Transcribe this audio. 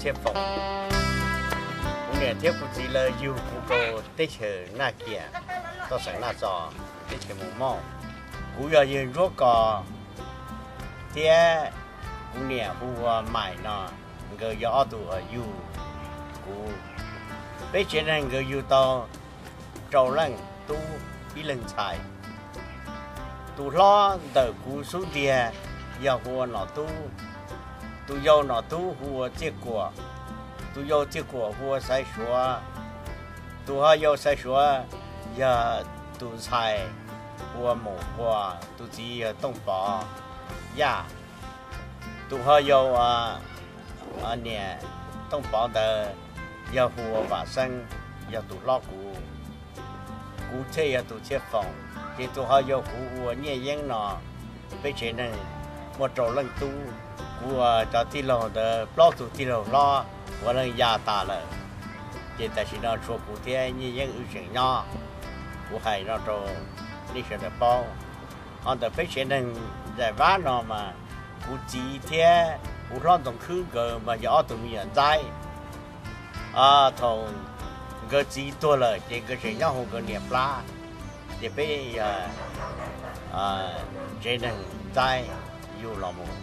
Thiab Foom. Kuv niam thiab kuv txiv lawv yug kuv rau teb chaws Naj Kiam, toj xeem Naj Txos, teb chaws Mus Mauj. Kuv yog yawg Ntsuab Kos thiab kuv niam hu ua Maim no, nkawd yog ob tug uas yug kuv. Peb tsev neeg nkawd yug tau rau leej tub ib leeg ntxhais. Tus hlob ntawm kuv xub ntiag yog hu ua Nom Tub, tus yau Nom Tub hu ua Txiaj Kuam, tus yau Txiaj Kuam hu ua Xaiv Suav, tus ho yau Xaiv Suav yog tus ntxhais hu ua Mus Quas, tus txiv yog Tooj Pov Yaj. Tus ho yau niam Tooj Pov ntawd yog hu ua Vam Xeeb, yog tus hlob kuv. Kuv thiaj yog tus Txhiaj Foom, ces tus ho yau kuv hu ua Nyiaj Yeeb no. Peb tsev neeg muaj rau leej tub. Kuv ua cov tij laug ntawd plaub tug tij laug hlob ua leej ya tas lawm, ces tam sim no tshuav kuv thiab Nyiaj Yeeb wb tseem nyob. Kuv hais no rau nej sawv daws paub. Ho ntawm peb tsev neeg Zais Vab no mas kuv txiv thiab kuv hlob Ntxoov Khwb nkawd mas yog ob tug me nyuam ntxaib. Thaum nkawd txiv tuag lawm ces nkawd tseem nyob hauv nkawd niam plab, ces peb yog tsev neeg ntxaib yug los mus.